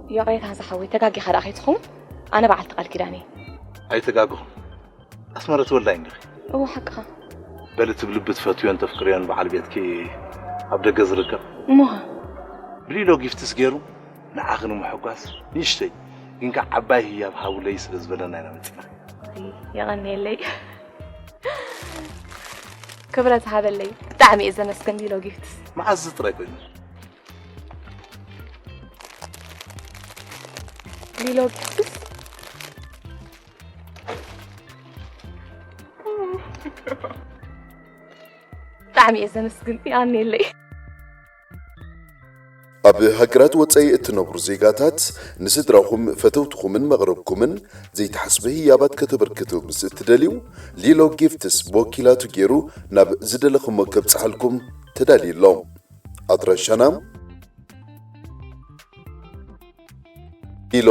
ይቕሬታ ዝሓወይ፣ ተጋጊኻ ደኣ ከይትኸውን፣ ኣነ በዓልቲ ቃል ኪዳን እየ። ኣይተጋግኹን። ኣስመረት ወላይ እንዲኺ? እወ፣ ሓቅኻ። በሊ እቲ ብልቢ ትፈትዮን ተፍቅርዮን በዓል ቤትኪ ኣብ ደገ ዝርከብ? እሞኸ? ብሊሎ ጊፍትስ ገይሩ ንዓኺ ንምሕጓስ ንእሽተይ ግን ከኣ ዓባይ ህያብ ሃቡለይ ስለ ዝበለና ኢና መጺና። የቐንየለይ። ክብረት ሃበለይ። ብጣዕሚ እየ ዘመስግን ሊሎ ጊፍትስ። መዓዝ ጥራይ ኮይኑ? ሊሎ ጊፍትስ? ብጣዕሚ እየ ዘመስግን። የቐንየለይ። ኣብ ሃገራት ወጻኢ እትነብሩ ዜጋታት፣ ንስድራኹም፣ ፈተውትኹምን መቕረብኩምን ዘይተሓስበ ህያባት ከተበርክቱ ምስ እትደልዩ፣ ሊሎ ጊፍትስ ብወኪላቱ ገይሩ ናብ ዝደለኹሞ ከብጽሓልኩም ተዳልዩ ኣሎ። ኣድራሻና፣ ሊሎ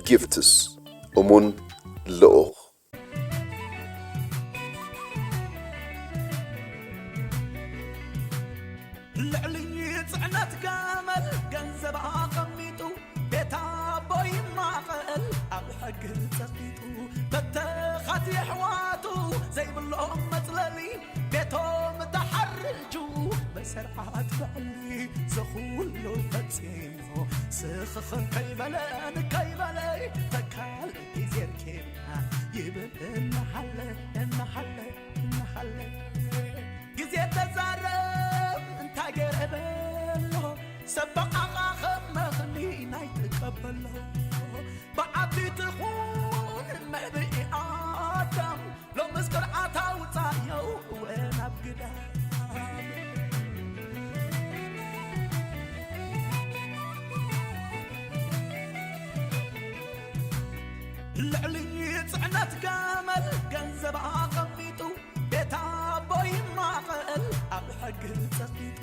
ጊፍትስ፣ እሙን ልኡኽ። ልዕሊ ጽዕነት ገመል ገንዘብ ኣቐሚጡ፣ ቤት ኣቦ ይማቐል ኣብ ሕጊ ጸቂጡ። በተኻት የሕዋቱ ዘይብሎም መጽለሊ፣ ቤቶም ተሓርጁ ብሰርዓት ብዕሊ። ዘኹሉ ፈጺሙ ስኽኽን ከይበለ ንከይበለ፣ ተካል ግዜ ርኪብና ይብል እናሓለ እናሓለ እናሓለ። ግዜ ተዛረብ እንታይ ገይረ በሎ፣ ሰብ በቓቓ ከም መኽኒ ናይ ትቀበሎ። ብዓቢ ትኹን መዕብኢ ኣዳም፣ ሎምስ ቅርዓት ኣውጻዮ እወ ናብ ግዳም። ልዕሊ ጽዕነት ገመል ገንዘብ ኣቐሚጡ፣ ቤት ኣቦ ይማቐል ኣብ ሕጊ ጸቂጡ።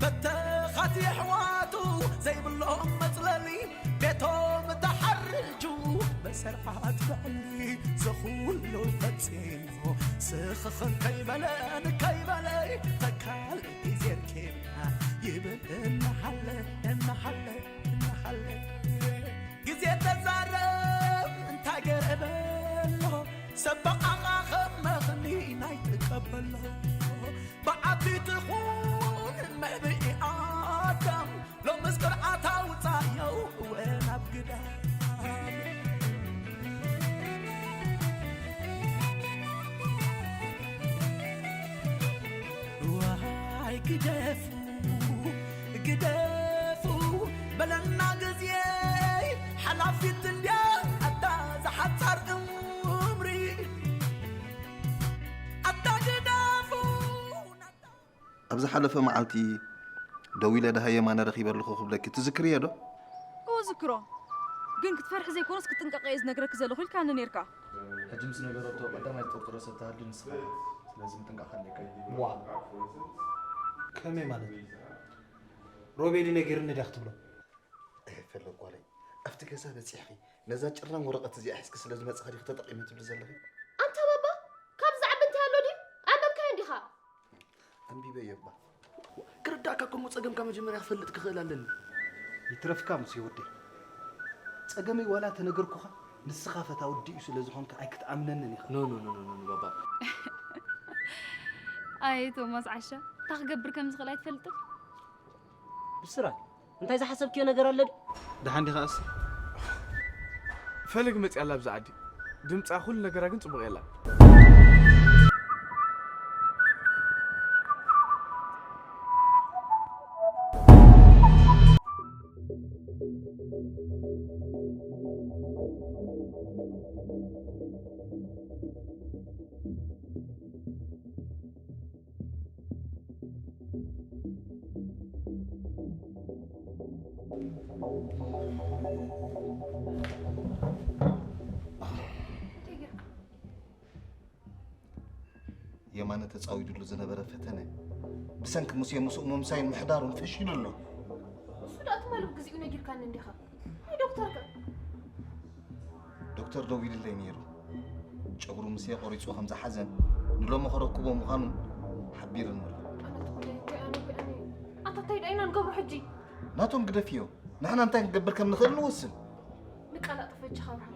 በተኻት የሕዋቱ ዘይብሎም መጽለሊ፣ ቤቶም ተሓርጁ ብሰርዓት ብዕሊ። ዘኹሉ ፈጺሙ ስኽኽን ከይበለ ንከይበለ፣ ተካል ግዜ ርኪብና ይብል እናሓለ እናሓለ እናሓለ። ግዜ ተዛረብ እንታይ ገይረ በሎ፣ ሰብ በቓቓ ከም መኽኒ ናይ ትቀበሎ። ብዓቢ ትኹን መዕብኢ ኣዳም፣ ሎምስ ቅርዓት ኣውጻዮ እወ ናብ ግዳም። ዋይ ግደፉ፣ ግደፉ በለና ግዜ፣ ሓላፊት እንድያ ኣታ ዝሓጻር እምሪ። ኣታ ግደፉ። ኣብ ዝሓለፈ መዓልቲ ደዊለ፣ ደሃ የማነ ረኺበ ኣለኹ ክብለኪ ትዝክርዮ ዶ? እወ፣ ዝክሮ። ግን ክትፈርሒ ዘይኮነስ ክትጥንቀቂ እየ ዝነግረኪ ዘለኹ ኢልካኒ ኔርካ። ሕጂ ምስ ነገረቶ ቀዳማይ ዝጥርጥሮ ሰብ ትሃሉ ንስኻ ኢኻ። ስለዚ ምጥንቃቕ ኣለካ። ዋ። ከመይ ማለት? ሮቤል ነጊርኒ ድያ ክትብሎ? እህ፣ ፈለግ ጓለይ፣ ኣብቲ ገዛ በጺሕኺ፣ ነዛ ጭራም ወረቐት እዚኣ ሒዝኪ ስለ ዝመጻኺ ዲኺ ተጠቒሚ ትብሊ ዘለኺ? ኣንታ ባባ፣ ካብዚ ዝዓቢ እንታይ ኣሎ ድዩ? ኣንበብካዮ እንዲኻ? ኣንቢበዮ እባ። ክርዳእካ እኮ እሞ ጸገምካ መጀመርያ ክፈልጥ ክኽእል ኣለኒ። ይትረፍካ ሙሴ ወደይ። ጸገመይ ዋላ ተነገርኩኻ፣ ንስኻ ፈታዊ ኣዲኡ ስለ ዝኾንካ ኣይክትኣምነንን ኢኻ። ኖ፣ ኖ፣ ኖ፣ ኖ፣ ኖ፣ ባባ። ኣየ ቶማስ ዓሻ፣ እንታይ ክገብር ከም ዝኽእል ኣይትፈልጥን? ብስራት፣ እንታይ ዝሓሰብክዮ ነገር ኣሎ ድዩ? ደሓን ዲኻ ኣስ? ፈለግ መጽያ ኣላ ኣብዛ ዓዲ። ድምጻ ኩሉ ነገራ ግን ጽቡቕ የላ። የማነ ተጻዊዱሉ ዝነበረ ፈተነ ብሰንኪ ሙሴ ምስኡ ምምሳይን ምሕዳሩን ፈሺሉ ኣሎ። እሱ ደኣ ትማሊ ብግዚኡ ነጊርካኒ እንዲኻ። ናይ ዶክተር ከ? ዶክተር ደዊሉለይ ነይሩ። ጨጉሩ ሙሴ ቆሪጹ ከም ዝሓዘን ንሎሚ ከረክቦ ምዃኑን ሓቢሩኒ ኣሎ። ኣነ ተኾነ፣ ኣነ፣ ኣነ፣ ኣንታ እንታይ ደኣ ኢና ንገብሮ ሕጂ? ናቶም ግደፍዮ። ንሕና እንታይ ክንገብር ከም ንኽእል ንወስን። ንቃላጥፍ በጃኻ ኣብርሃም።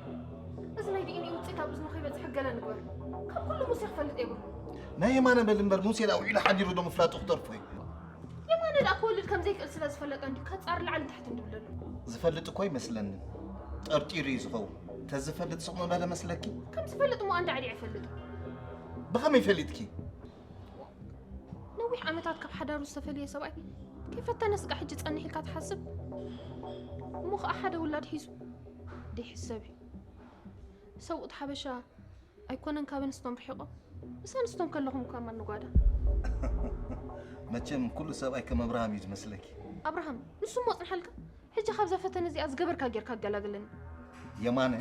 እዚ ናይ ዲ ኤን ኤ ውፅኢት ኣብ እዝኑ ከይበፅሕ ገለ ንግበር። ካብ ኩሉ ሙሴ ክፈልጥ የብሉ። ናይ የማነ በል እምበር፣ ሙሴ ኣውዒሉ ሓዲሩ ዶ ምፍላጡ ክተርፎ እዩ? የማነ ደኣ ክወልድ ከም ዘይክእል ስለ ዝፈለጠ እንዲ ከፃር ላዕሊ ታሕቲ እንድብለሉ። ዝፈልጥ እኮ ይመስለኒ። ጠርጢሩ እዩ ዝኸውን። ተዝፈልጥ ስቕ ምበለ መስለኪ? ከም ዝፈልጥ እሞ ኣንዳ ዕዲዕ ይፈልጥ። ብኸመይ ፈሊጥኪ? ነዊሕ ዓመታት ካብ ሓዳሩ ዝተፈለየ ሰብኣይ ከይፈተነ ስጋ ሕጂ ጸንሕ ኢልካ ትሓስብ? እሞ ኸኣ ሓደ ውላድ ሒዙ ደይሕሰብ እዩ። ሰብኡት ሓበሻ ኣይኮነን ካብ ኣንስቶም ርሒቖም፣ ምስ ኣንስቶም ከለኹም እኳ ማን ንጓዳ። መቸም ኩሉ ሰብኣይ ከም ኣብርሃም እዩ ዝመስለኪ። ኣብርሃም፣ ንሱ እሞ ጽንሓልካ። ሕጂ ካብዛ ፈተነ እዚኣ ዝገበርካ ጌርካ ኣገላግለኒ። የማነ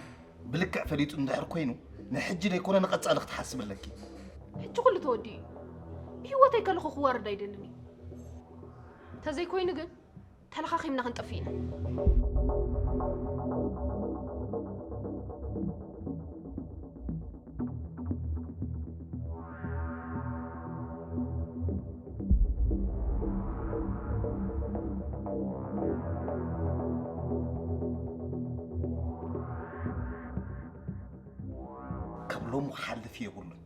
ብልክዕ ፈሊጡ እንድሕር ኮይኑ፣ ንሕጂ ደይኮነ ንቐጻሊ ክትሓስብ ኣለኪ። ሕጂ ኩሉ ተወዲኡ እዩ። ብህይወተይ ከለኹ ክዋረድ ኣይደልን እዩ። ተዘይኮይኑ ግን ተለኻኺምና ክንጠፍእ ኢና። ካብ ሎሚ ክሓልፍ የብሉን።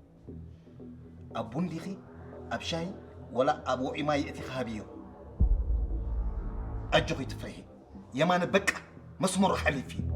ኣብ ቡን ዲኺ፣ ኣብ ሻሂ፣ ወላ ኣብ ውዑይ ማይ የእቲኺ ሃብዮ። ኣጆኺ ትፍርሒ። የማነ በቃ መስመሩ ሓሊፉ እዩ።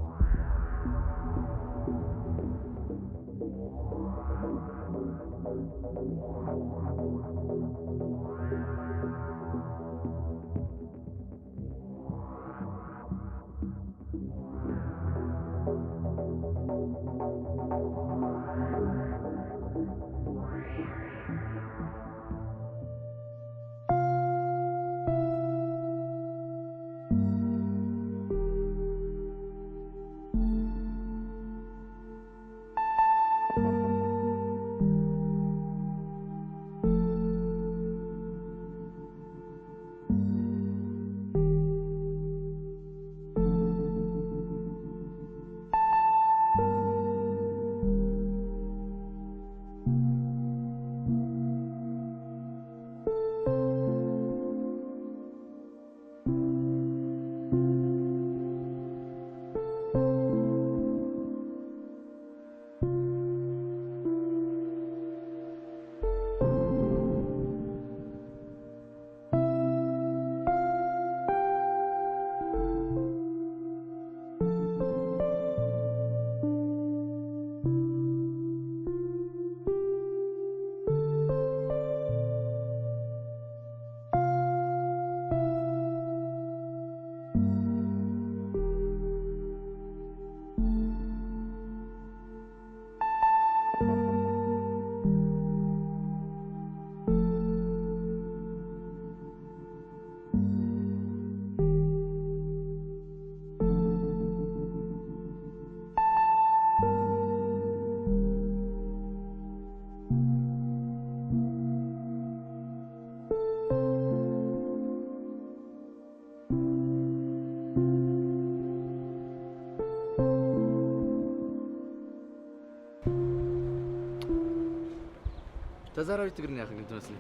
ተዛራቢት ትግርኛ ኢኺ ግን ትመስሊ።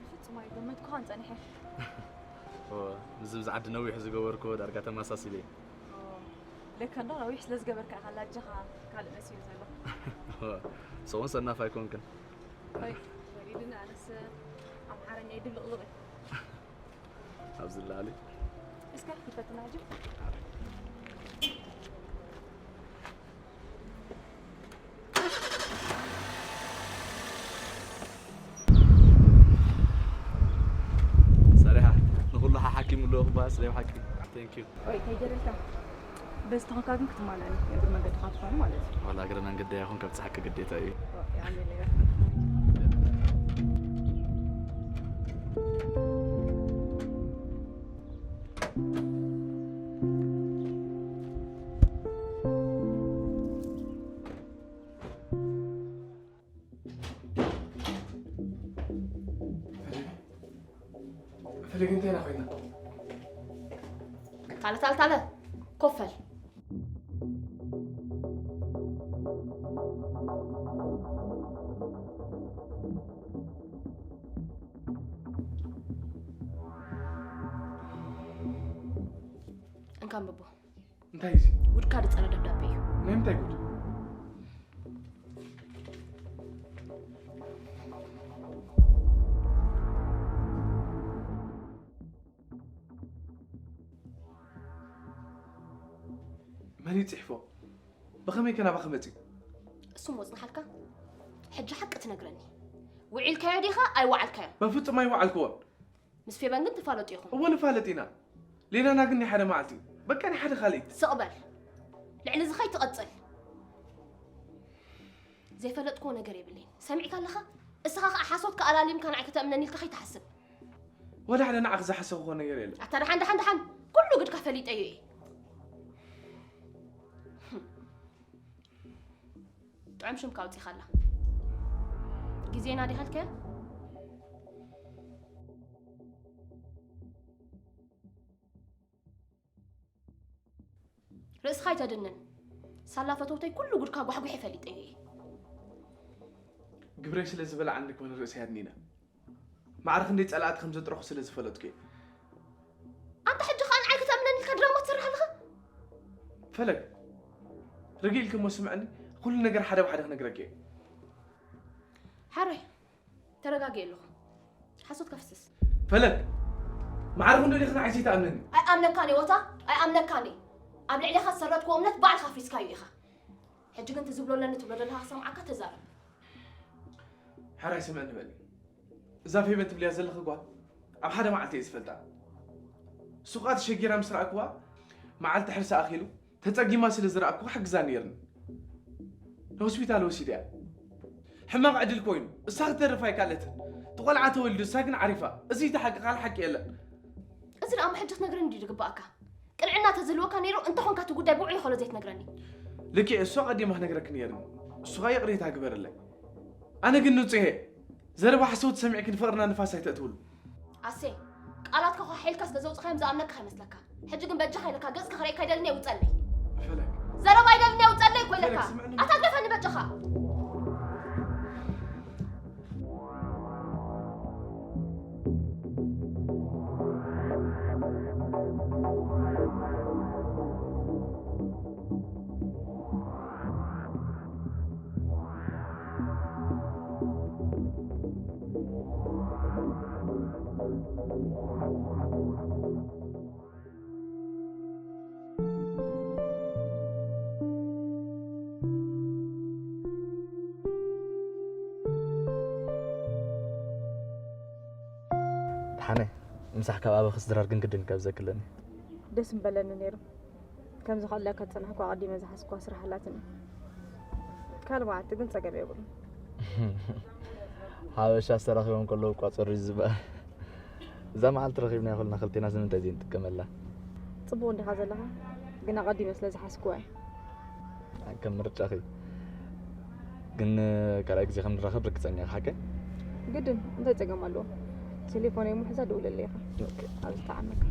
ብፍጹም ኣይገመትኩኻን ጸኒሐ። ኦ፣ ምስዚ ምስ ዓዲ ነዊሕ ዝገበርክዎ ዳርጋ ተመሳሲሉ እዩ። ኦ፣ ለካ እንዶ ነዊሕ ስለ ዝገበርካ ኢኻ ላጃኻ ካልእ መሲሉ ዘሎ። ኦ፣ ሰውን ሰናፍ ኣይኮንክን። ሆይ፣ ወሪድና ኣነስ ኣምሓርኛ ይድልቕልቕ እዩ። ኣብዚ ላዕሊ። እስከ ክፈትና ሕጂ። ሰሪሓ ንኹሉ ሓሓኪምሉ ክበሃል ስለ ሓቂ። Thank you። ወይ ከይገደልካ። በዚ ተኾንካ ግን ክትማልኣኒ እግሪ መንገድኻ ትኾኑ ማለት እዩ። ዋላ እግሪ መንገዲ ይኹን ከብጽሓካ ግዴታ እዩ። ኦ፣ ይዓብለለይ። ፈለግ እንታይ ኢና ኮይና? ታለ፣ ታለ፣ ታለ፣ ኮፍ በል። ካንብቦ። እንታይ እዚ? ውድካ ዝጸረ ደብዳቤ እዩ። ናይ ምንታይ ጉድ? መን እዩ ጽሕፎ? ብኸመይ ከ ናባኺ መጺኡ? እሱ ሞጽንሓልካ? ሕጂ ሓቂ ትነግረኒ። ውዒልካዮ ዲኻ ኣይወዓልካዮ? በፍጹም ኣይወዓልክዎን። ምስ ፌበን ግን ትፋለጡ ኢኹም። እወ ንፋለጥ ኢና። ሌላና ግን ናይ ሓደ መዓልቲ እዩ። በቃ ናይ ሓደ ካልእ እዩ። ስቕ በል። ልዕሊ እዚ ከይትቐጽል። ዘይፈለጥክዎ ነገር የብለይን። ሰሚዕካ ኣለኻ? እስኻ ኸኣ ሓሶት ከኣላሊምካ ንዓይ ከተእምነኒ ኢልካ ከይትሓስብ። ወላ ሓደ ንዓኺ ዝሓሰብክዎ ነገር የለን። ኣታ ደሓን ደሓን ደሓን ኩሉ ግድካ ፈሊጠዮ እየ። ጥዑም ሽምካ ኣውጺኻላ። ግዜና ዲኻ ኢልካዮ? ርእስኻ ኣይተድንን። ሳላ ፈተውተይ ኩሉ ጉድካ ጓሕጒሕ ፈሊጠዮ እየ። ግብረይ ስለ ዝበላዓኒ ኮነ ርእሰይ ኣድኒነ። ማዕረ ክንደይ ጸላእቲ ከም ዘጥረኹ ስለ ዝፈለጥኩ እየ። ኣንታ ሕጂ ኸኣ ንዓይ ክተምነኒ ኢልካ ድራማ ትሰርሕ ኣለኻ? ፈለግ፣ ርግእ ኢልኪ እሞ ስምዕኒ፣ ኩሉ ነገር ሓደ ብሓደ ክነግረኪ እየ። ሓራይ፣ ተረጋጊ ኣለኹ። ሓሶት ከፍስስ። ፈለግ፣ ማዕረ ክንደይ ዲኺ ንዓይ ዘይትኣምነኒ? ኣይኣምነካን እየ ወታ፣ ኣይኣምነካን እየ። ኣብ ልዕሌኻ ዝሰረትክዎ እምነት ባዕልኻ ኣፍሪስካዮ ኢኻ። ሕጂ ግን ትዝብሎ ኣለኒ ትብሎ ዘለኻ ክሰምዓካ ተዛረብ። ሕራይ ስምዕኒ በሊ። እዛ ፌበን ትብልያ ዘለኺ ጓል ኣብ ሓደ መዓልቲ እየ ዝፈልጣ። ሱቓ ተሸጊራ ምስ ረኣክዋ መዓልቲ ሕርሲ ኣኺሉ ተጸጊማ ስለ ዝረኣክዋ ሓግዛ ነይርኒ። ንሆስፒታል ወሲድያ። ሕማቕ ዕድል ኮይኑ እሳ ክትተርፍ ኣይከኣለትን። እቲ ቆልዓ ተወሊዱ እሳ ግን ዓሪፋ። እዚ እቲ ሓቂ ካልእ ሓቂ የለን። እዚ ደኣ እሞ ሕጂ ክትነግረኒ ድዩ ዝግባኣካ? ቅንዕና ተዝህልወካ ነይሩ እንተኾንካ እቲ ጉዳይ ብውዕይ ኸሎ ዘይትነግረኒ። ልክዕ እሱ ኣቐዲማ ክነግረኪ ነይርኒ። እሱ ኸኣ ይቕሬታ ግበርለይ። ኣነ ግን ንጹህ እየ። ዘረባ ሓሰውቲ ሰሚዕኪ ንፍቕርና ንፋስ ኣይተእትውሉ። ኣሴ፣ ቃላትካ ኳሒልካ ስለ ዘውጽኻዮም ዝኣምነካ ከይመስለካ። ሕጂ ግን በጃኻ ኢለካ ገጽካ ክርእየካ ኣይደልን እየ ውጸለይ። ፈለግ። ዘረባ ኣይደልን እየ ውጸለይ እኮ ኢለካ። ፈለግ፣ ስምዕኒ። ኣታ ግደፈኒ በጃኻ። ደሓነ ምሳሕ ካብ ኣበ ክስድራር ግን ግድን ካብ ዘክለኒ ደስ ምበለኒ ነይሩ። ከምዚ ከለካ ዝጸናሕኩ ኣቐዲመ ዝሓዝኩዋ ስራሕ ኣላትኒ። ካልእ መዓልቲ ግን ጸገም የብሉን። ሓበሻ ዝተራኺቦም ከለዉ እኳ ጸሩ እዩ ዝበሃል። እዛ መዓልቲ ረኺብናያ ከለና ክልቴናስ ንምንታይ ዘይንጥቀመላ? ጽቡቕ እንዲኻ ዘለኻ፣ ግን ኣቐዲመ ስለ ዝሓዝኩዋ እየ። ከም ምርጫኺ። ግን ካልኣይ ግዜ ከም ንራኸብ ርግጸኛ ኢኻ ሓቀይ? ግድን፣ እንታይ ጸገም ኣለዎ? ቴሌፎነይ እሞ ሕዛ ደውለለይ ኢኻ። ኦኬ። ኣብዚ ተዓመካ።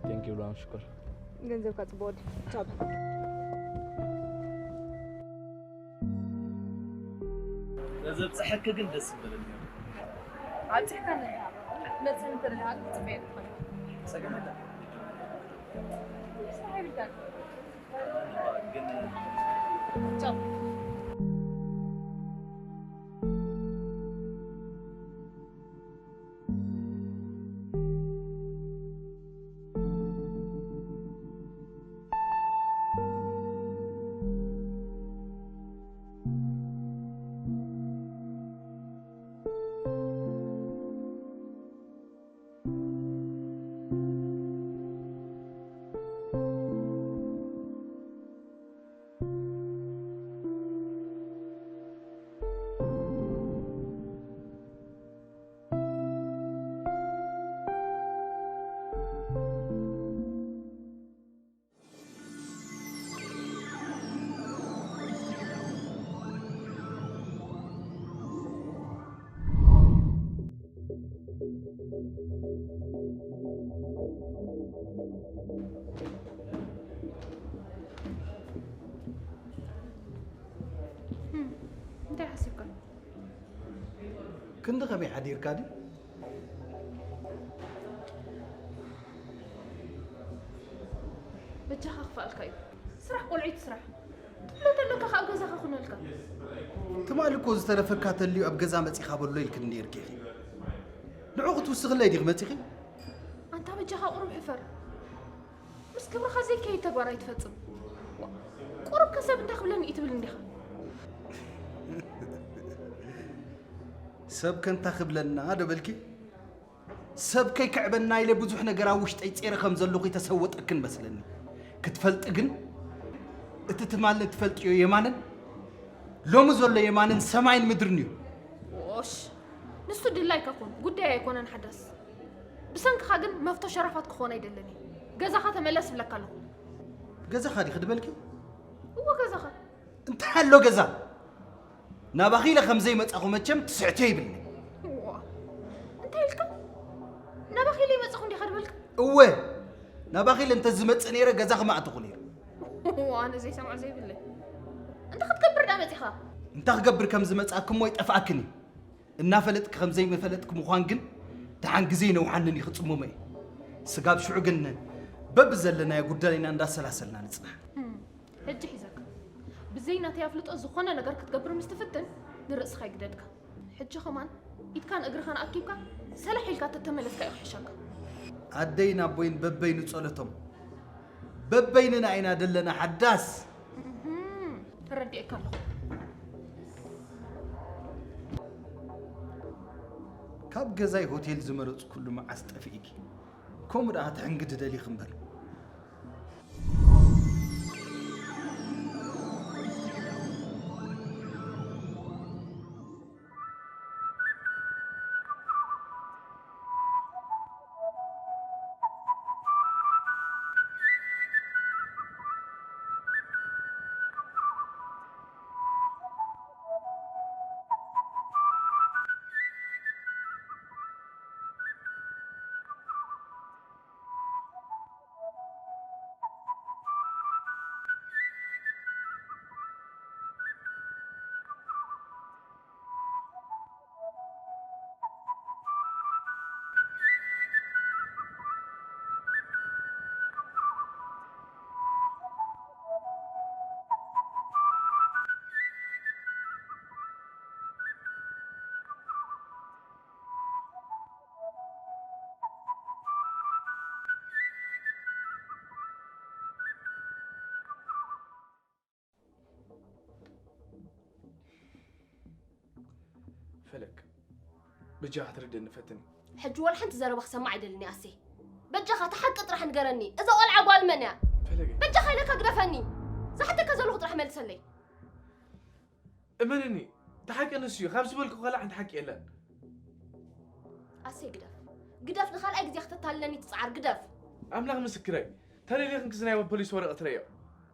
Thank you ሉዋም ሽኮር። ገንዘብካ ጽቡቕ ወዲ። ቻው። ተዘብፅሐኪ ግን ደስ ምበለኒ። ኣብፅሕካ ኣለካ መፅእ እንተደልካ ግን ክፅበየካ። ፀገም የለን። ስራሕ ይብልካ። ግን ቻው። ክንዲ ከመይ ሓዲርካ ድዩ? በጃኻ ክፋልካ እዩ። ስራሕ ቆልዑ ስራሕ ትብሎ ተለካ ካብ ገዛኻ ኩነልካ። ትማሊ እኮ ዝተረፈካ ተልዩ ኣብ ገዛ መጺኻ በሎ ኢልክኒ ነይርኪ ኢኺ። ንዑ ክትውስኽለይ ዲኺ መጺኺ? ኣንታ በጃኻ ቁሩብ ሕፈር። ምስ ክብርኻ ዘይከይድ ተግባር ኣይትፈጽም። ቁሩብ ከሰብ እንታይ ክብለኒ እዩ ትብል እንዲኻ? ሰብ ከንታ ክብለና ዶ በልኪ? ሰብ ከይክዕበና ኢለ ብዙሕ ነገር ኣብ ውሽጠይ ጼረ ከም ዘለኹ ይተሰወጠክን መስለኒ። ክትፈልጢ ግን እቲ ትማሊ ትፈልጥዮ የማንን ሎሚ ዘሎ የማንን ሰማይን ምድርን እዩ። ኦሽ ንሱ ድላይካ ኩን ጉዳይ ኣይኮነን ሓዳስ። ብሰንክኻ ግን መፍቶ ሸራፋት ክኾን ኣይደለኒ። ገዛኻ ተመለስ እብለካ ኣለኹ። ገዛኻ ዲኺ ድበልኪ? እዎ ገዛኻ። እንታይ ኣሎ ገዛ? ናባኺ ኢለ ከም ዘይመጻኹ መቸም ትስዕትዮ ይብልኒ። እዋ እንታይ ኢልካ? ናባኺ ኢለ ይመጻኹ እንዲኻ ድበልካ? እወ ናባኺ ኢለ እንተ ዝመጽእ ነይረ ገዛኺ ምኣተኹ ነይረ። እዋ ኣነ ዘይሰምዖ ዘይብለይ። እንታይ ክትገብር ዳ መጺኻ? እንታይ ክገብር ከም ዝመጻእኪ እሞ ይጠፍኣክን እዩ። እናፈለጥኪ ከም ዘይመፈለጥኪ ምዃን ግን ደሓን ግዜ ይነውሓንን እዩ ክጽምሞ እየ። ስጋብ ሽዑ ግን በብዘለናዮ ጉዳይና እንዳሰላሰልና ንጽናሕ። ሕጂ ሒዘካ ብዘይ ናተይ ኣፍልጦ ዝኾነ ነገር ክትገብር ምስ ትፍትን ንርእስኻ ይግደድካ። ሕጂ ከማን ኢድካን እግርኻን ኣኪብካ ሰላሕ ኢልካ ተተመለስካ እዩ ክሕሸካ። ኣደይን ኣቦይን በበይኑ ጸሎቶም በበይንና ኢና ደለና ሓዳስ። ተረዲኤካ ኣለኹ። ካብ ገዛይ ሆቴል ዝመረጽኩሉ መዓስ ጠፊእኪ? ከምኡ ደኣ ትሕንግዲ ደሊኺ እምበር። ፈለግ በጃኻ ክትርድእኒ ፈትኒ። ሕጂ ወላ ሓንቲ ዘረባ ክሰምዕ ኣይደልን እየ ኣሴ። በጃኻ እቲ ሓቂ ጥራሕ ንገረኒ። እዛ ቆልዓ ጓል መን እያ? ፈለገይ በጃኻ ኢለካ ግደፈኒ። ዝሓተካ ዘለኹ ጥራሕ መልሰለይ። እመንኒ እቲ ሓቂ ንሱ እዩ። ካብ ዝበልኩ ካልእ ሓንቲ ሓቂ የለን። ኣሴ ግደፍ። ግደፍ ንኻልኣይ ግዜ ክተታልለኒ ትጽዓር ግደፍ። ኣምላኽ ምስክረይ ተደሊኽን ክዚ ናይ ፖሊስ ወረቐት ረዮ።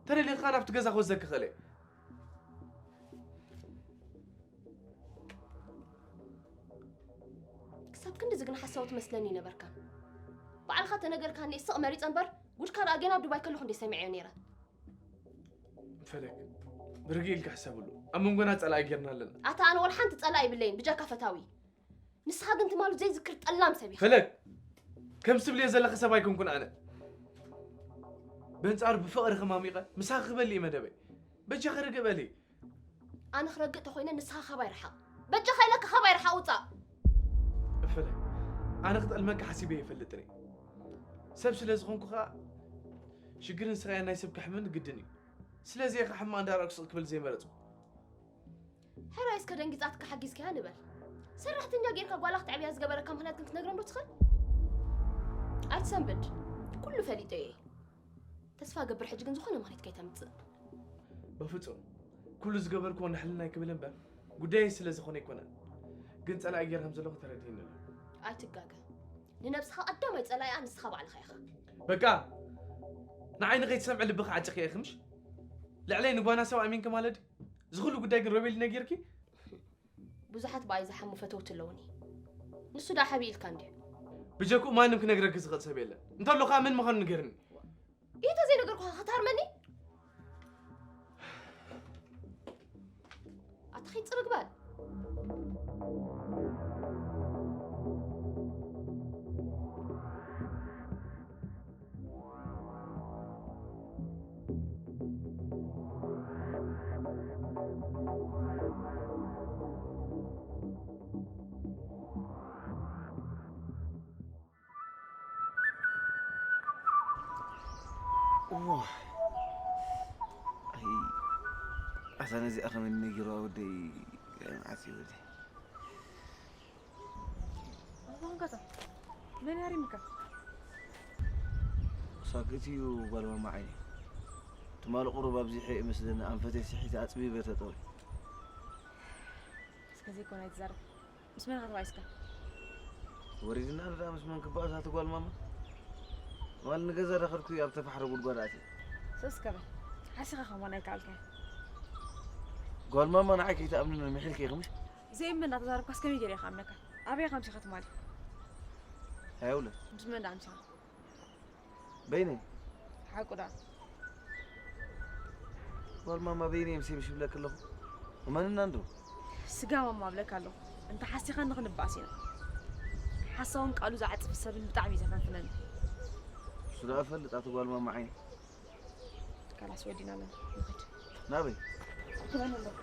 ተደሊኻ ናብቲ ገዛ ክወስደኪ ክእል እየ። ክሳብ ክንድዚ ግን ሓሳዊ ትመስለኒ ነበርካ። ባዕልኻ ተነገርካኒ ስቕ መሪጸ እምበር ጉድካ ደኣ ጌና ኣብ ዱባይ ከለኹ እንዴ ሰሚዐዮ ነይረ። ፈለግ ብርግእ ኢልካ ሕሰብሉ። ኣብ መንጎና ጸላኢ ጌርና ኣለና። ኣታ ኣነ ወላ ሓንቲ ጸላኢ ይብለይን ብጀካ ፈታዊ። ንስኻ ግን ትማሉ ዘይዝክር ጠላም ሰብ ኢኻ። ፈለግ ከም ትብልዮ ዘለኺ ሰብ ኣይኮንኩን ኣነ። በንጻሩ ብፍቕሪ ከማሚቐ ምሳኺ ክበሊ እዩ መደበይ። በጃኺ ርግእ በሊ። ኣነ ክረግእ ተኾይነ ንስኻ ካባይ ርሓቕ። በጃኻ ኢለካ ካባይ ርሓቕ ውጻእ። እፈለ ኣነ ክጠልመካ ሓሲበ ይፈልጥን እየ። ሰብ ስለ ዝኾንኩ ኸኣ ሽግርን ስቓይን ናይ ሰብ ከሕምም ግድን እዩ። ስለዚ እየ ኸኣ ሕማቕ እንዳረኣኩ ስቕ ክብል ዘይመረጽኩ። ሕራይ እስከ ደንጊጻትካ ሓጊዝካያ ንበል። ሰራሕተኛ ጌርካ ጓላ ክተዕብያ ዝገበረካ ምኽንያት ግን ክትነግረኒ ዶ ትኽእል? ኣይትሰንብድ። ኩሉ ፈሊጠዮ እየ። ተስፋ እገብር ሕጂ ግን ዝኾነ ምኽኒት ከይተምጽእ። በፍጹም ኩሉ ዝገበርክዎ ንሕልና ይክብል እምበር ጉዳየይ ስለ ዝኾነ ኣይኮነን። ግን ጸላኢ ጌረ ከም ዘለኹ ተረዲእኒ ኣሎ። ኣይትጋገ። ንነብስኻ ቀዳማይ ጸላኢኣ ንስኻ ባዕልኻ ኢኻ። በቃ ንዓይ ንኸይትሰምዒ ልብኺ ዓጺኽዮ ኢኺ ምሽ? ልዕለይ ንጓና ሰብ ኣሚንኪ ማለት ድዩ? እዚ ኩሉ ጉዳይ ግን ሮቤል ነጊርኪ? ብዙሓት ብኣይ ዝሓሙ ፈተውቲ ኣለውኒ። ንሱ ደኣ ሓቢእልካ እንድዩ። ብጀክኡ ማንም ክነግረኪ ዝኽእል ሰብ የለን። እንተሎ ከኣ መን ምዃኑ ንገርኒ። ኢተ ዘይነገርኩኻ ክትሃርመኒ? ኣታ ኸይድ ጽርግ በል። እሞ፣ ኣይ፣ ኣታ ነዚኣ ከመይ ነጊርዋ ወደይ? ኣይ፣ መዓት እዩ ወደይ። ኣታ እንካታ፣ መን ያሪምካ? ሳክት እዩ ጓል ማማ ዓይኒ። ትማሊ ቁሩብ ኣብዚሐ እየ መስለኒ ኣንፈተይ ስሒተ ኣጽቢበ ተጠውየ። እስከ ዘይኮነ ኣይትዛረብ። ምስ መን ኢኻ ተባኢስካ? ወሪድና ደኣ ምስ መን ክበኣስ ኣቲ ጓል ማማ? ትማሊ ንገዛ ዳኸድኩ ኣብ ተፋሕረ ጉድጓድ ኣትየ። ሱስ ከበል። ሓሲኻ ከማን ኣይከኣልካን። ጓል ማማ ንዓይ ከይትኣምንኒ ምሒልኪ ኢኺ ምሽ? ዘይእመን እንዳተዛረብካስ ከመይ ገይረ እየ ክኣምነካ? ኣበይ ኢኻ ኣምሲኻ ትማሊ? ኣይውለ። ምስ መን ደኣ ኣምሲኻ? በይነይ። ሓቁ ደኣ? ጓል ማማ በይነይ ምሴ ምሽ ይብለኪ ኣለኹ። እመንና እንዶ። ስጋ ማማ እብለካ ኣለኹ። እንተ ሓሲኻኒ ክንበኣስ ኢና። ሓሳውን ቃሉ ዝዓጽፍ ሰብን ብጣዕሚ እዩ ዘፈንፍነኒ። እሱ ደኣ እፈልጥ ኣቲ ጓል ማማ ዓይኒ። ካላስ ወዲና ኣለና። ንኸድ። ናበይ? ክበን ኣለኹ።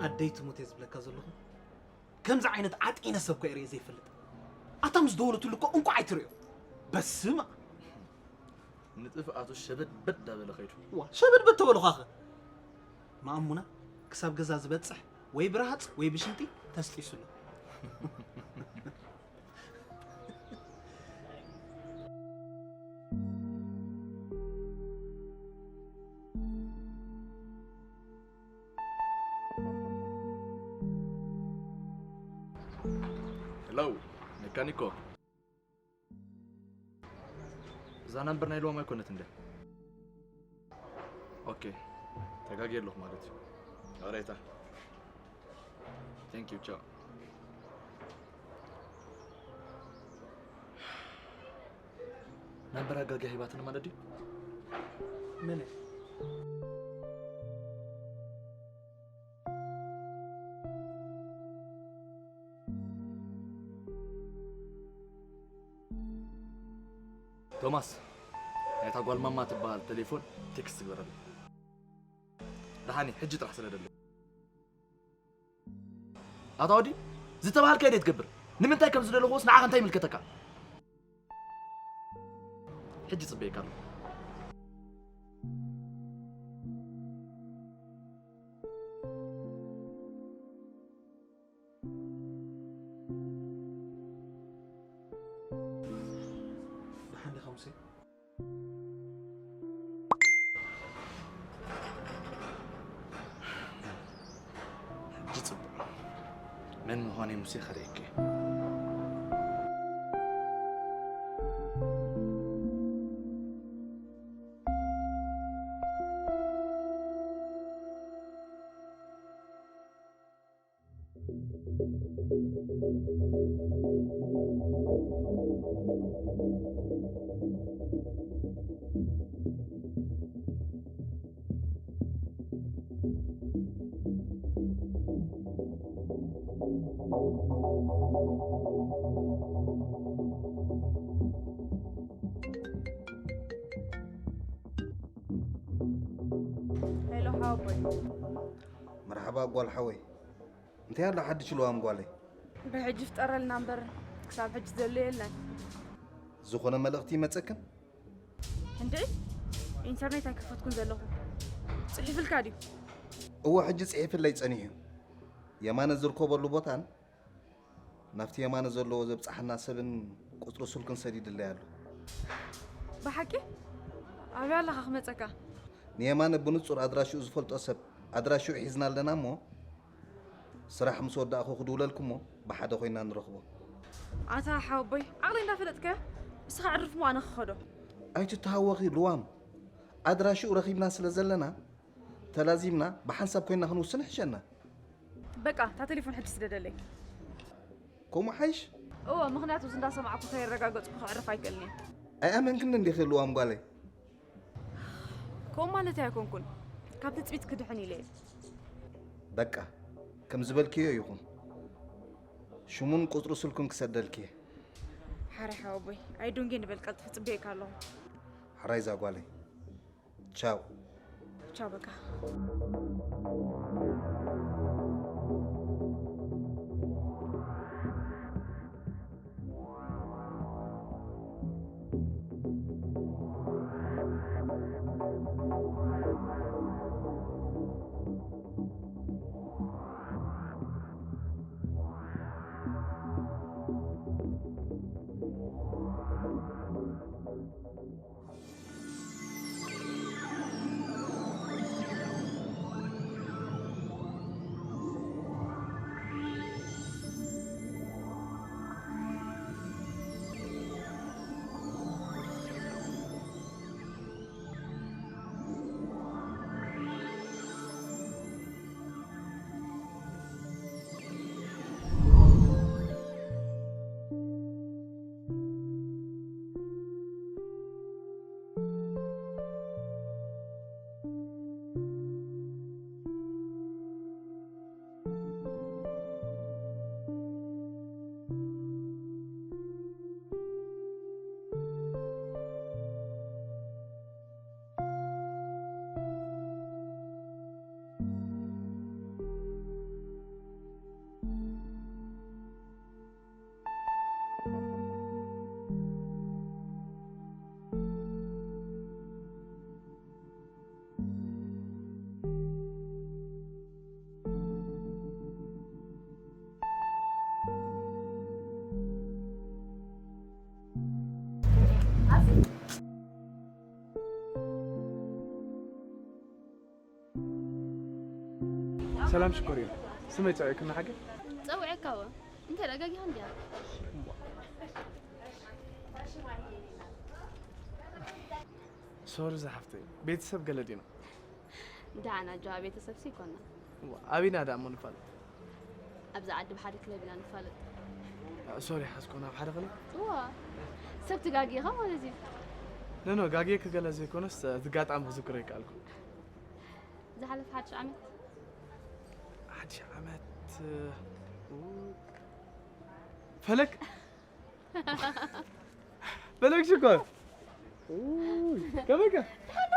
ኣደይ ትሙት እየ ዝብለካ ዘለኹ። ከምዚ ዓይነት ዓጢነ ሰብ እኮ እየ ርእየ ዘይፈልጥ። ኣታ ምስ ደወለትሉ እኮ እንቋዕ ኣይትርእዮ። በስመ ኣብ። ንጥፍኣቱ ሸበድበድ እንዳበለ ከይዱ። ዋ፣ ሸበድበድ ተበልኳኸ። መኣሙና ክሳብ ገዛ ዝበጽሕ ወይ ብረሃጽ ወይ ብሽንጢ ተስጢሱ ኣሎ። ሄሎ፣ ሜካኒኮ። እዛ ነምበር ናይ ሎማ ኣይኮነት እንደ? ኦኬ፣ ተጋግየ ኣለኹ ማለት እዩ። ይቕሬታ። Thank you፣ ቻው። ነምበር ኣጋግያ ሂባትኒ ማለት ድዩ? መን እያ? ቶማስ፣ ናይታ ጓል ማማ ትበሃል ቴሌፎን ቴክስት ግበረለይ። ደሓኒ፣ ሕጂ ጥራሕ ስደደለይ። ኣታ ወዲ፣ ዝተባሃልካዮ ደይ ትገብር? ንምንታይ ከም ዝደለኹስ ንዓኻ እንታይ ይምልከተካ? ሕጂ ጽበየካ ኣለኹ። ደሓን ዲኻ ሙሴ? ሕጂ ጽቡቕ። መን ምዃነይ ሙሴ ከርእየኪ። ሄሎ ሓወቦይ። መርሓባ ጓል ሓወይ። እንታይ ኣሎ ሓድሽ ልዋም ጓለይ? ብሕጂ ፍጠረልና እምበር ክሳብ ሕጂ ዘሎ የለን። ዝኾነ መልእኽቲ ይመጸክን? እንድዒ ኢንተርኔት ኣይከፈትኩን ዘለኹ። ጽሒፍልካ ድዩ? እወ፣ ሕጂ ጽሒፍለይ ጸኒሑ እዩ። የማነ ዝርከበሉ ቦታን ናብቲ የማነ ዘለዎ ዘብጽሓና ሰብን ቁጽሪ ስልኩን ሰዲድለይ ኣሎ። ብሓቂ? ኣበይ ኣለኻ ክመጸካ? ንየማነ ብንጹር ኣድራሽኡ ዝፈልጦ ሰብ ኣድራሽኡ ሒዝና ኣለና እሞ፣ ስራሕ ምስ ወዳእኹ ክድውለልኩሞ ብሓደ ኮይና ንረኽቦ። ኣታ ሓወቦይ፣ ዓቕለይ እንዳፈለጥከ፣ እስኻ ዕርፍ እሞ ኣነ ክኸዶ። ኣይትተሃወኺ ልዋም፣ ኣድራሽኡ ረኺብና ስለ ዘለና፣ ተላዚምና ብሓንሳብ ኮይና ክንውስን ይሕሸና። በቃ፣ እታ ቴሌፎን ሕጂ ስደደለይ። ከምኡ ሓይሽ? እወ፣ ምኽንያቱ እዚ እንዳሰማዕኩ ከየረጋገጽኩ ከዕርፍ ኣይክእልን እየ። ኣይኣመንክን እንዲኺ ልዋም ጓለይ። ከምኡ ማለት ኣይኮንኩን። ካብ ትጽቢት ክድሕን ኢለ እየ። በቃ፣ ከም ዝበልክዮ ይኹን። ሽሙን ቁጽሩ ስልኩን ክሰደልኪ እየ። ሓራይ ሓወቦይ፣ ኣይዶንጌ ንበል፣ ቀልጥፍ ጽበየካ ኣለኹ። ሓራይ እዛ ጓለይ። ቻው። ቻው በቃ። ሰላም ሽኮር እዩ። ስመይ ጸዊዕክና ሓገ? ጸዊዐካ እወ። እንታይ ደኣ፣ ጋጊኻ እንድያ? ሶሪ ዝሓፍተይ፣ ቤተሰብ ገለ ዲና? ደሓን ኣጆኻ፣ ቤተሰብሲ ይኮና። እዋ፣ ኣበይና ደኣ እሞ ንፋለጥ? ኣብዚ ዓዲ ብሓደ ክለብ ኢና ንፋለጥ። ሶሪ ሓዝኮ፣ ናብ ሓደ ክለብ? እዋ፣ ሰብ ትጋጊኻ ማለት እዩ። ኖ፣ ኖ፣ ጋጊ ክገለ ዘይኮነስ፣ እቲ ኣጋጣሚ ክዝክሮ ይከኣልኩ። ዝሓለፈ ሓድሽ ዓመት? ሓድሽ ዓመት፣ ኡ፣ ፈለግ? ፈለግ ሽኮር። ኡይ፣ ከመይካ?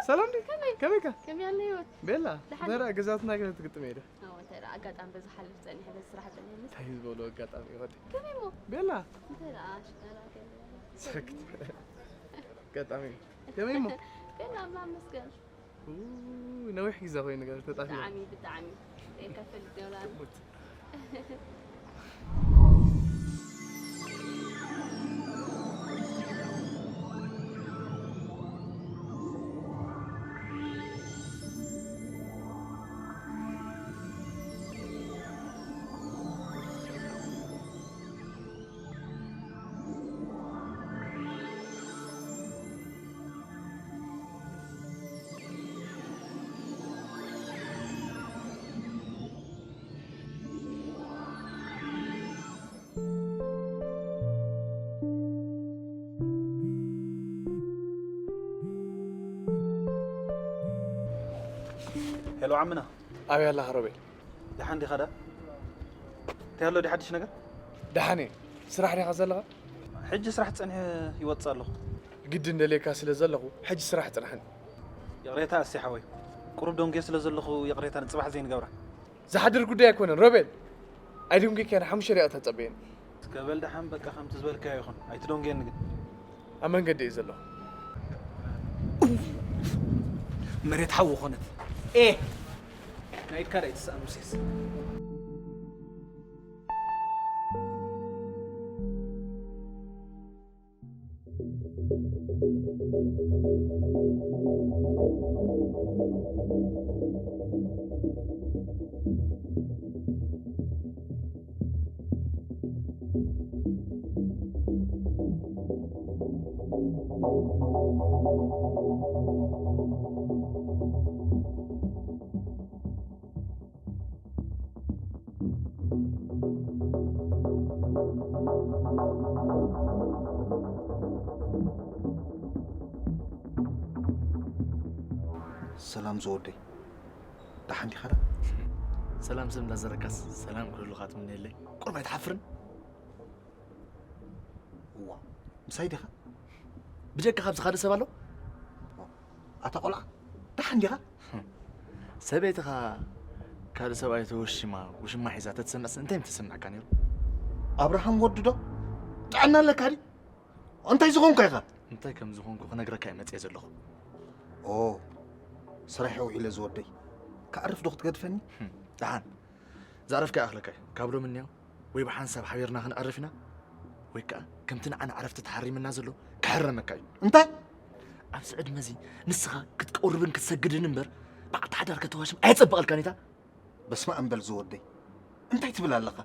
ሰላም ድዩ? ከመይ? ከመይካ? ከመይ ኣለ ህይወት? ቤላ፣ ደሓን። በራ ገዛትና ግን ትግጥም ሄደ። ኣዎ፣ እንታይ ደኣ ኣጋጣሚ በዚ ሓልፍ ጸኒሐ፣ በዚ ስራሕ ጸኒሐ ምስ እንታይ ዝበሉ ኣጋጣሚ ይኸዲ? ከመይ እሞ? ቤላ። እንታይ ደኣ ሽጋራ ገለ? ሰክት። ኣጋጣሚ። ከመይ እሞ? ቤላ፣ ኣምላኽ ይመስገን። ኡ፣ ነዊሕ ግዜ ኮይኑ ገለ ተጣፊና። ብጣዕሚ፣ ብጣዕሚ። ከፈልጥ ይብላል። ሙት። ሄሎ ዓምና። ኣበይ ኣለኻ ሮቤል? ደሓን ዲኻ ደኣ? እንታይ ኣሎ ድዩ ሓድሽ ነገር? ደሓን እየ። ስራሕ ዲኻ ዘለኻ? ሕጂ ስራሕ ጸኒሐ ይወጽእ ኣለኹ። ግድን ደልየካ ስለ ዘለኹ፣ ሕጂ ስራሕ ጽናሕኒ። ይቕሬታ ኣሴ ሓወይ። ቁሩብ ደንጉየ ስለ ዘለኹ ይቕሬታ፣ ንጽባሕ ዘይንገብራ። ዝሓድር ጉዳይ ኣይኮነን ሮቤል። ኣይደንጉየካን፣ ሓሙሽተ ደቂቕ ተጸበየኒ። እስከ በል ደሓን፣ በቃ ከምቲ ዝበልካዮ ይኹን። ኣይትደንጉየኒ ግን። ኣብ መንገዲ እየ ዘለኹ። መሬት ሓዊ ኾነት። ኤ! ናይ ኢድካ ዳኣ ኣይትስኣን ሙሴስ። ሰላም ዝወደይ፣ ደሓን ዲኻ ዳ? ሰላም ሰብ እንዳዘረካስ ሰላም ክህሉኻ ትምነየለይ። ቁርብ ኣይትሓፍርን? እዋ፣ ምሳይ ዲኻ? ብጀካ ካብዚ ካልእ ሰብ ኣሎ? ኣታ ቆልዓ፣ ደሓን ዲኻ? ሰበይትኻ ካልእ ሰብኣይ ተወሺማ፣ ውሽማ ሒዛ ተትሰምዕስ እንታይ ምተሰምዐካ ነይሩ? ኣብርሃም ወዱ ዶ? ጥዕና ኣለካ ድዩ? እንታይ ዝኾንካ ኢኻ? እንታይ ከም ዝኾንኩ ክነግረካ እየ መጽየ ዘለኹ። ኦ፣ ስራሕ ውዒለ ዝወደይ። ክዓርፍ ዶ ክትገድፈኒ? ህም፣ ደሓን። ዘዕረፍካ ይኣኽለካ እዩ። ካብ ሎሚ እኒኦ ወይ ብሓንሳብ ሓቢርና ክንዕርፍ ኢና፣ ወይ ከኣ ከምቲ ንዓና ዕረፍቲ ተሓሪምና ዘሎ ክሕረመካ እዩ። እንታይ? ኣብዚ ዕድመ እዚ ንስኻ ክትቀርብን ክትሰግድን እምበር፣ ብዓልቲ ሓዳር ከተዋሽም ኣየጸብቐልካን እታ። በስመ ኣብ በል ዝወደይ። እንታይ ትብል ኣለኻ?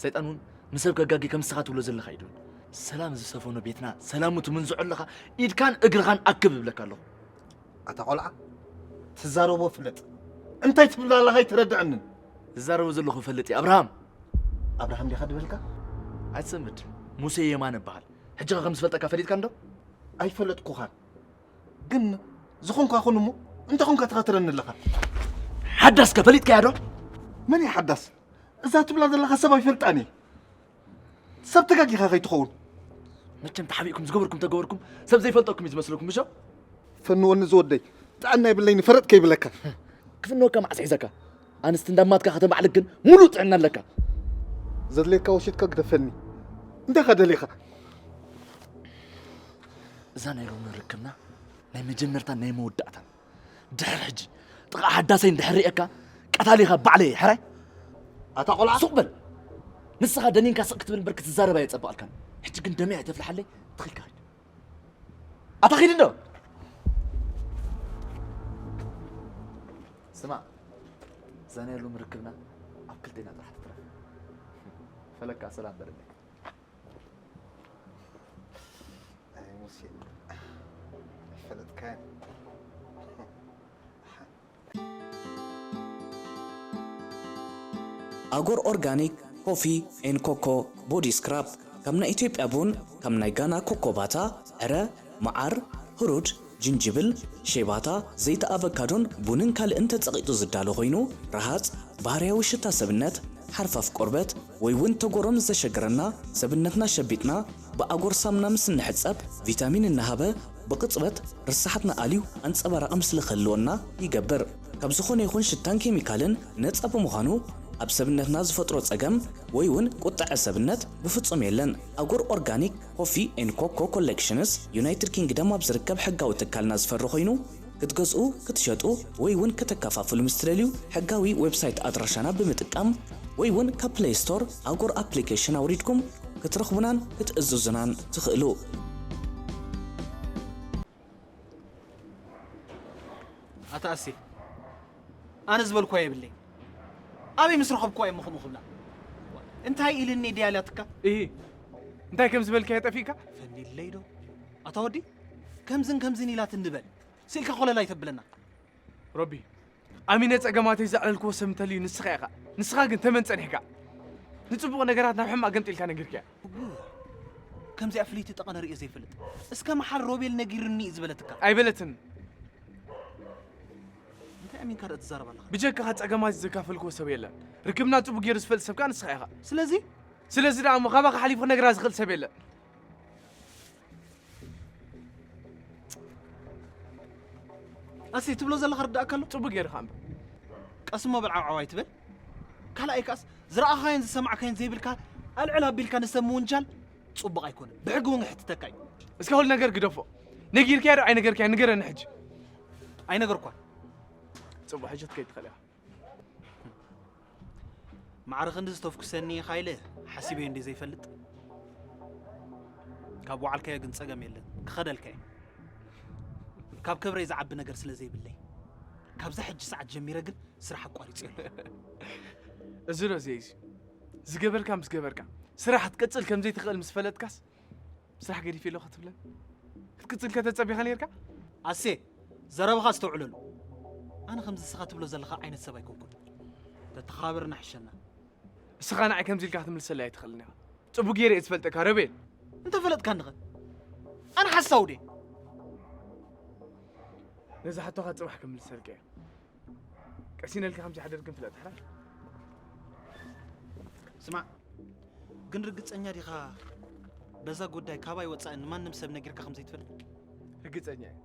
ሰይጣን እውን ንሰብ ከጋጊ ከም ንስኻ ትብሎ ዘለኻ እዩ ድብል። ሰላም ዝሰፈኖ ቤትና ሰላሙ ትምንዝዖ ኣለኻ፣ ኢድካን እግርኻን ኣክብ እብለካ ኣለኹ። ኣታ ቆልዓ፣ ትዛረቦ ፍለጥ። እንታይ ትብል ኣለኻ ኣይተረድኣንን። ዝዛረቦ ዘለኹ እፈልጥ እየ፣ ኣብርሃም። ኣብርሃም ዲኻ ድበልካ? ኣይትሰምድ፣ ሙሴ የማነ እበሃል። ሕጂ ኸ ከም ዝፈልጠካ ፈሊጥካ እንዶ? ኣይፈለጥኩኻን። ግን ዝኾንኳ ኹን እሞ፣ እንታይ ኾንካ ትኸትረኒ ኣለኻ? ሓዳስ ከ ፈሊጥካያ ዶ? መን እያ ሓዳስ? እዛ ትብላ ዘለኻ ሰብ ኣይፈልጣን እየ። ሰብ ተጋጊኻ ከይትኸውን። መቸም ተሓቢእኩም ዝገበርኩም ተገበርኩም፣ ሰብ ዘይፈልጠኩም እዩ ዝመስለኩም፣ ምሾ? ፈንወኒ ዝወደይ፣ ጥዕና የብለይን፣ ፈረጥ ከይብለካ። ክፍንወካ መዓስ ሒዘካ? ኣንስቲ እንዳማትካ ከተማዕልክ ግን ሙሉእ ጥዕና ኣለካ። ዘድልየካ ወሽጥካ ግደፈኒ። እንታይ ኻ ደሊኻ? እዛ ናይ ሎሚ ርክብና ናይ መጀመርታን ናይ መወዳእታን። ድሕር ሕጂ ጥቓ ሓዳሰይ እንድሕር ሪኤካ ቀታሊኻ ባዕለይ፣ ሕራይ? ኣታ ቆልዓ። ሱቕ በል። ንስኻ ደኒንካ ስቕ ክትብል እምበር ክትዛረብ ኣየጸብቐልካን። ሕጂ ግን ደመይ ኣይተፍልሓለይ፣ ትኺልካ ኺድ። ኣታ ኺድ እንዶ። ስማዕ፣ እዛ ናይ ሎሚ ርክብና ኣብ ክልቴና ጥራሕ ትትረፍ። ፈለካ ሰላም በለለይ። ኣይ ሙሴ፣ ኣይፈለጥካያን። ኣጎር ኦርጋኒክ ኮፊ ኤን ኮኮ ቦዲ ስክራብ፣ ካብ ናይ ኢትዮጵያ ቡን፣ ካብ ናይ ጋና ኮኮባታ፣ ዕረ፣ መዓር፣ ህሩድ፣ ጅንጅብል፣ ሼባታ፣ ዘይቲ ኣቨካዶን ቡንን ካልእን ተጸቒጡ ዝዳሎ ኮይኑ፣ ረሃጽ፣ ባህርያዊ ሽታ ሰብነት፣ ሓርፋፍ ቆርበት፣ ወይ እውን ተጎሮ ምስ ዘሸግረና፣ ሰብነትና ሸቢጥና፣ ብኣጎር ሳምና ምስ እንሕጸብ፣ ቪታሚን እናሃበ፣ ብቕጽበት ርሳሓትና ኣልዩ ኣንጸባራቒ ምስሊ ክህልወና ይገብር። ካብ ዝኾነ ይኹን ሽታን ኬሚካልን ነጻ ብምዃኑ፣ ኣብ ሰብነትና ዝፈጥሮ ጸገም ወይ እውን ቁጥዐ ሰብነት ብፍጹም የለን። ኣጎር ኦርጋኒክ ኮፊ ኤን ኮኮ ኮሌክሽንስ፣ ዩናይትድ ኪንግደም ኣብ ዝርከብ ሕጋዊ ትካልና ዝፈሪ ኮይኑ፣ ክትገዝኡ፣ ክትሸጡ ወይ እውን ከተከፋፍሉ ምስ ትደልዩ፣ ሕጋዊ ዌብሳይት ኣድራሻና ብምጥቃም ወይ እውን ካብ ፕለይ ስቶር ኣጎር ኣፕሊኬሽን ኣውሪድኩም ክትረኽቡናን ክትእዝዙናን ትኽእሉ። ኣታ ኣሴ፣ ኣነ ዝበልኳ የብለይ። ኣበይ ምስ ረኸብኳ እየ እሞ ከምኡ ክብላ? እንታይ ኢልኒ ድያ ኢላትካ? እሂ፣ እንታይ ከም ዝበልካዮ ጠፊእካ? ፈኒለይ ዶ? ኣታ ወዲ፣ ከምዝን ከምዝን ኢላትኒ በል። ስኢልካ ኮለል ኣይተብለና። ሮቢ፣ ኣሚነ ጸገማተይ ዘዕለልክዎ ሰብ እንተልዩ ንስኻ ኢኻ። ንስኻ ግን ተመን ጸኒሕካ። ንጽቡቕ ነገራት ናብ ሕማቕ ገምጢልካ ነጊርካያ። ከምዚኣ ፍልይቲ ጠቐነ ርእየ ዘይፈልጥ። እስከ መሓል ሮቤል ነጊሩኒ እዩ ዝበለትካ። ኣይበለትን። እንታይ ኣሚንካ ደኣ ትዛረብ ኣለኻ? ብጀካኻ ጸገማት ዘካፈልክዎ ሰብ የለን። ርክብና ጽቡቕ ገይሩ ዝፈልጥ ሰብ ከኣ ንስኻ ኢኻ። ስለዚ? ስለዚ ደኣ እሞ ካባኻ ሓሊፉ ክነግራ ዝኽእል ሰብ የለን። ኣሰይ ትብሎ ዘለኻ ርዳእካ ኣሎ? ጽቡቕ ገይርኻ እምበር። ቀስ እሞ በል ዓብዓብ ኣይትበል። ካልኣይ ከኣስ ዝረኣኻዮን ዝሰማዕካዮን ዘይብልካ ኣልዕል ኣቢልካ ንሰብ ምውንጃል ጽቡቕ ኣይኮነን። ብሕጊ እውን ክሕትተካ እዩ። እስካ ኩሉ ነገር ግደፎ። ነጊርካያ ዶ ኣይነገርካያ ንገረኒ ሕጂ። ኣይነገርኳን። ጽቡቕ ሕጂ ክትከይድ ትኽእል ኢኻ። ማዕረ ክንዲ ዝተፍኩሰኒ ኢኻ ኢለ ሓሲበዮ እንድየ ዘይፈልጥ። ካብ ወዓልካዮ ግን ጸገም የለን፣ ክኸደልካ እየ። ካብ ክብረይ ዝዓቢ ነገር ስለ ዘይብለይ፣ ካብዛ ሕጂ ሰዓት ጀሚረ ግን ስራሕ ኣቋሪጸ ኣለኹ። እዚ ዶ ዘይ እዚ ዝገበርካ ምስ ገበርካ ስራሕ ክትቅጽል ከም ዘይትኽእል ምስ ፈለጥካስ ስራሕ ገዲፈ ኣለኹ ክትብለን ክትቅጽል ከተጸቢኻ ነርካ? ኣሴ፣ ዘረባኻ ኣስተውዕለሉ። ኣነ ከምዚ ንስኻ ትብሎ ዘለኻ ዓይነት ሰብ ኣይኮንኩን። ተተኻባበርና ሕሸና። እስኻ ንዓይ ከምዚ ኢልካ ክትምልሰለይ ኣይትኽእልን ኢኻ። ጽቡቕ ገይረ እየ ዝፈልጠካ ረቤል። እንተፈለጥካኒ ኸ? ኣነ ሓሳዊ ድየ? ነዛ ሕቶኻ ጽባሕ ክምልሰልካ እየ። ቀሲነልካ ከም ዘይሓደር ግን ፍለጥ፣ ሓራይ? ስማዕ፣ ግን ርግጸኛ ዲኻ በዛ ጉዳይ ካባይ ወጻኢ ንማንም ሰብ ነጊርካ ከም ዘይትፈልጥ? ርግጸኛ እየ።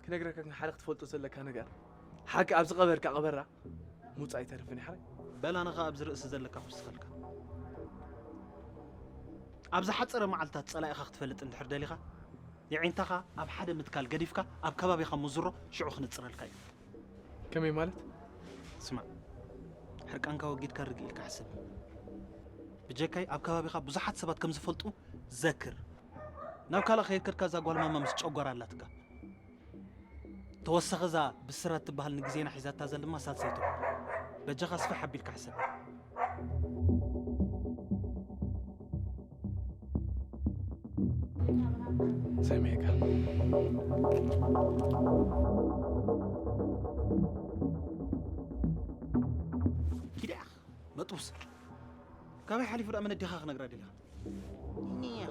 ክነግረካ ግን ሓደ ክትፈልጦ ዘለካ ነገር፣ ሓቂ ኣብ ዝቐበርካ ቀበራ ምውጻእ ኣይተርፍን እዩ፣ ሓራይ? በል ኣነ ኸኣ ኣብዚ ርእሲ ዘለካ ክውስኸልካ። ኣብ ዝሓጸረ መዓልታት ጸላኢኻ ክትፈልጥ እንድሕር ደሊኻ፣ የዒንታኻ ኣብ ሓደ ምትካል ገዲፍካ ኣብ ከባቢኻ ምዝሮ ሽዑ ክንጽረልካ እዩ። ከመይ ማለት? ስማዕ፣ ሕርቃንካ ወጊድካ ርግእ ኢልካ ሕሰብ። ብጀካይ ኣብ ከባቢኻ ብዙሓት ሰባት ከም ዝፈልጡ ዘክር። ናብ ካልእ ከየከድካ እዛ ጓል ማማ ምስ ጨጓራ ኣላትካ። ተወሰኸ እዛ ብስራት ትበሃል ንግዜና ሒዛታ ዘላ ድማ ሳልሰይቶ። በጃኻ ስፍሕ ኣቢልካ ሕሰብ። ሰሚዕካ። ኪዳ መጥቡስ ካበይ ሓሊፉ ደኣ መን ኣዴኻ ክነግራ ደሊኻ? ኒኻ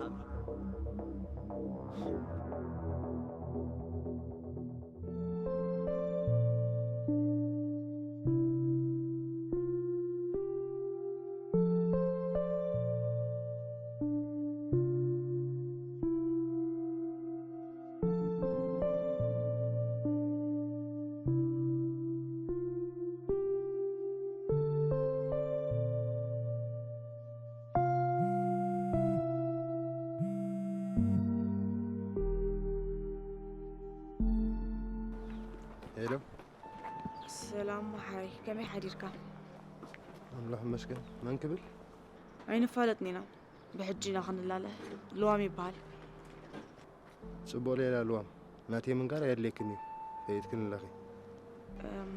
ሄሎ፣ ሰላም መሓሪ፣ ከመይ ሓዲርካ? ኣምላኽ ይመስገን። መን ክብል? ኣይንፋለጥን ኢና፣ ብሕጂ ኢና ክንላለ። ልዋም ይበሃል። ጽቡቕ ሌላ ልዋም፣ ናተይ ምንጋር ኣየድልየክን እዩ። ፈሊጥክን ኣለኺ። እም፣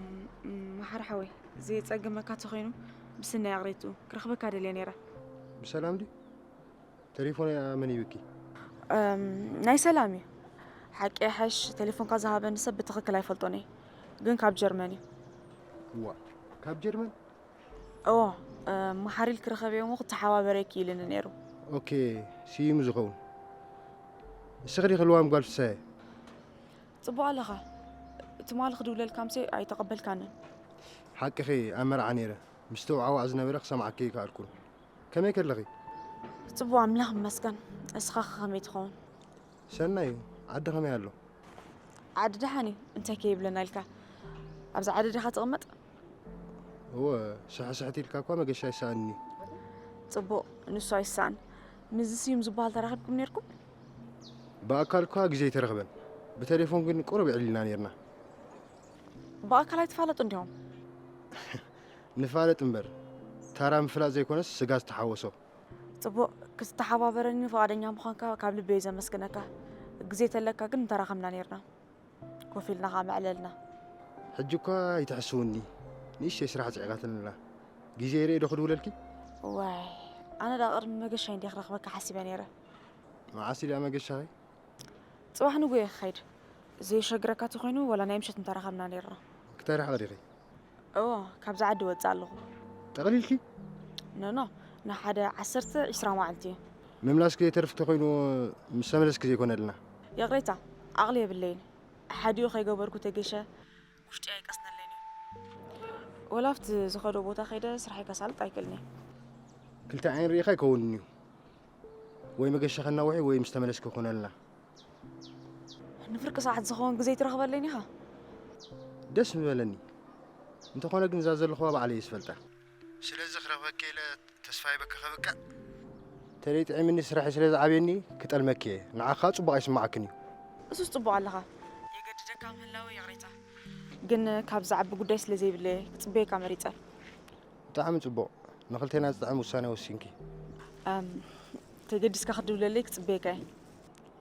መሓሪ ሓወይ፣ ዘየጸግመካ ተኾይኑ ብስናይ ኣቕሬቱ ክረኽበካ ደልየ ነይረ። ብሰላም ድዩ? ተሌፎነይ ኣመን ሂብኪ? እም፣ ናይ ሰላም እዩ። ሓቂ ይሓይሽ፣ ቴሌፎንካ ዝሃበኒ ሰብ ብትኽክል ኣይፈልጦን እየ፣ ግን ካብ ጀርመን እዩ። ዋ፣ ካብ ጀርመን? እዎ፣ እም፣ መሓሪል ክረኸበዮ እሞ ክተሓባበረኪ ኢልኒ ነይሩ። ኦኬ፣ ስዩም ዝኸውን። እስኺ ዲኺ ልዋም ጓል ፍሳየ? ጽቡቕ ኣለኻ። ትማሊ ክድውለልካ ምሴ ኣይተቐበልካንን። ሓቅኺ፣ ኣብ መርዓ ነይረ። ምስቲ ዋዕዋዕ ዝነበረ ክሰምዓኪ ኣይከኣልኩን። ከመይ ከለኺ? ጽቡቕ፣ ኣምላኽ ይመስገን። እስኻ ከ ከመይ ትኸውን? ሰናይ እዩ። ዓዲ ከመይ ኣሎ? ዓዲ ደሓን እዩ፣ እንታይ ከይብለና ኢልካ? ኣብዚ ዓዲ ዲኻ ትቕመጥ? እወ፣ ስሕስሕት ኢልካ እኳ መገሻ ኣይሰኣንን እዩ። ጽቡቕ፣ ንሱ ኣይሰኣን። ምስዚ ስዩም ዝበሃል ተራኺብኩም ነይርኩም? ብኣካል እኳ ግዜ ኣይተረኽበን። ብቴሌፎን ግን ቁሩብ የዕሊልና ነይርና። ብኣካል ኣይትፋለጡ እንዲኹም? ንፋለጥ እምበር፣ ታራ ምፍላጥ ዘይኮነስ ስጋ ዝተሓወሶ። ጽቡቕ፣ ክትተሓባበረኒ ፍቓደኛ ምዃንካ ካብ ልቢ እየ ዘመስግነካ። ግዜ ተለካ ግን ምተራኸብና ነይርና። ኮፍ ኢልና ኸኣ መዕለልና። ሕጂ እኳ ኣይትሕስውኒ፣ ንእሽተይ ስራሕ ጽዒቓትኒ ኣላ። ግዜ ይርኤ ዶ ክድውለልኪ? ዋይ፣ ኣነ ደኣ ቅድሚ መገሻይ እንድየ ክረኽበካ ሓሲበ ነይረ። መዓስ ኢላ መገሻኺ? ጽባሕ ንግሆ እየ ክኸይድ። ዘየሸግረካ ተኾይኑ ዋላ ናይ ምሸት ምተራኸብና ነይርና። ክተርሕቒ ዲኺ? እዎ፣ ካብዚ ዓዲ ወጽእ ኣለኹ። ጠቕሊልኪ? ኖኖ፣ ንሓደ ዓሰርተ ዒስራ መዓልቲ እዩ። ምምላስኪ ዘይተርፍ ተኾይኑ ምስ ተመለስኪ ዘይኮነልና። ይቕሬታ፣ ዓቕሊ የብለይን። ሓዲኡ ከይገበርኩ ተጌሸ ውሽጢ ኣይቀስነለይን እዩ። ወላ ኣብቲ ዝኸዶ ቦታ ከይደ ስራሐይ ከሳልጥ ኣይክእልን እየ። ክልተ ዓይኒ ርኢኻ ኣይከውንን እዩ። ወይ መገሻ ከናውሒ ወይ ምስ ተመለስኪ ኮነልና። ንፍርቂ ሰዓት ዝኸውን ግዜ ትረኽበለይን ኢኻ? ደስ ምበለኒ። እንተኾነ ግን እዛ ዘለኹዋ ባዕለይ እየ ዝፈልጣ። ስለዚ ክረኽበኪ ኢለ ተስፋ ይበካ ከብቅዕ። ተለይ ጥዒምኒ ስራሐይ ስለ ዝዓብየኒ ክጠልመኪ እየ። ንዓኻ ጽቡቕ ኣይስምዓክን እዩ። እሱስ ጽቡቕ ኣለኻ። የገድደካ ምህላወ ይቕሬታ። ግን ካብ ዝዓቢ ጉዳይ ስለ ዘይብለየ ክጽበየካ መሪጸ። ብጣዕሚ ጽቡቕ። ንኽልቴና ዝጥዕም ውሳነ ወሲንኪ። ኣም፣ ተገዲስካ ክትድውለለይ ክጽበየካ እየ።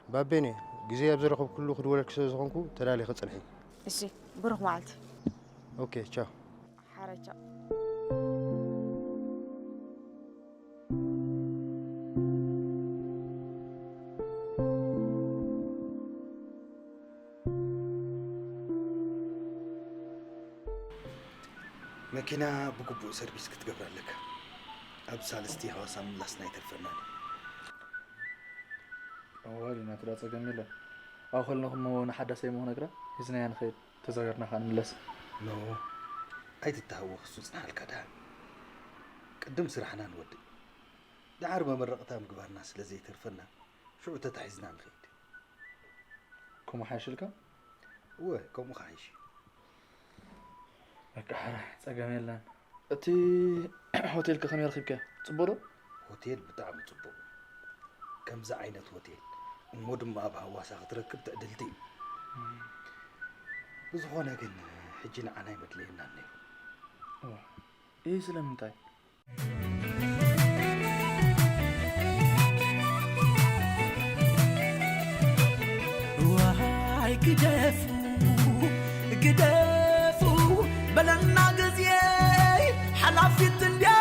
ባቤኔ፣ ግዜ ኣብ ዝረኸብኩሉ ክድወለልኪ ስለ ዝኾንኩ ተዳሊኺ ጽንሒ። እሺ፣ ብሩኽ መዓልቲ። ኦኬ፣ ቻው። ሓራይ ቻው። መኪና ብግቡእ ሰርቪስ ክትገብራ ኣለካ። ኣብ ሳልስቲ ሓዋሳ ምላስና ኣይተርፈናን። ኣዋል ኢና ትዳ ጸገም የለን። ኣብ ከለኹም ንሓዳሰይ ምኹ ነግራ። ሒዝናያ ንኸይድ፣ ተዛጋርና ከኣ ንምለስ። ኖ ኣይትተሃወኽ፣ እሱ ጽንሓልካ ደሓን። ቅድም ስራሕና ንወድእ፣ ደሓር መመረቕታ ምግባርና ስለ ዘይተርፈና ሽዑ ተታሒዝና ንኸይድ። ከምኡ ሓይሽልካ? እወ ከምኡ ክሓይሽ። በቃ ሕራይ፣ ጸገም የለን። እቲ ሆቴል ከ ከመይ ረኺብካዮ? ጽቡቕ ዶ? ሆቴል ብጣዕሚ ጽቡቕ፣ ከምዚ ዓይነት ሆቴል እሞ ድማ ኣብ ሃዋሳ ክትረክብ ትዕድልቲ እዩ። ብዝኾነ ግን ሕጂ ንዓና ይመድለየና ነይሩ። እዋ፣ ይህ ስለምንታይ? ዋይ ግደፉ ግደፉ በለና ግዜ ሓላፊት እንድያ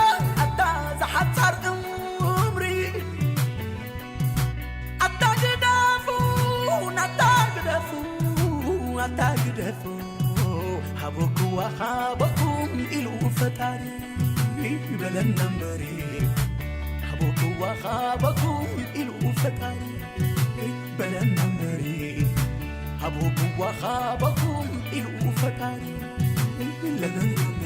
ኣታ ዝሓጻር እምሪ ኣታ ግደፉ ኣታ ግደፉ ኣታ ግደፉ ሃበኩዋ ሃበኩም ኢሉ ፈጣሪ በለና እምበሪ ሃበኩዋ ሃበኩም ኢሉ ፈጣሪ በለና እምበሪ ሃበኩዋ ሃበኩም ኢሉ ፈጣሪ ለለና እምበሪ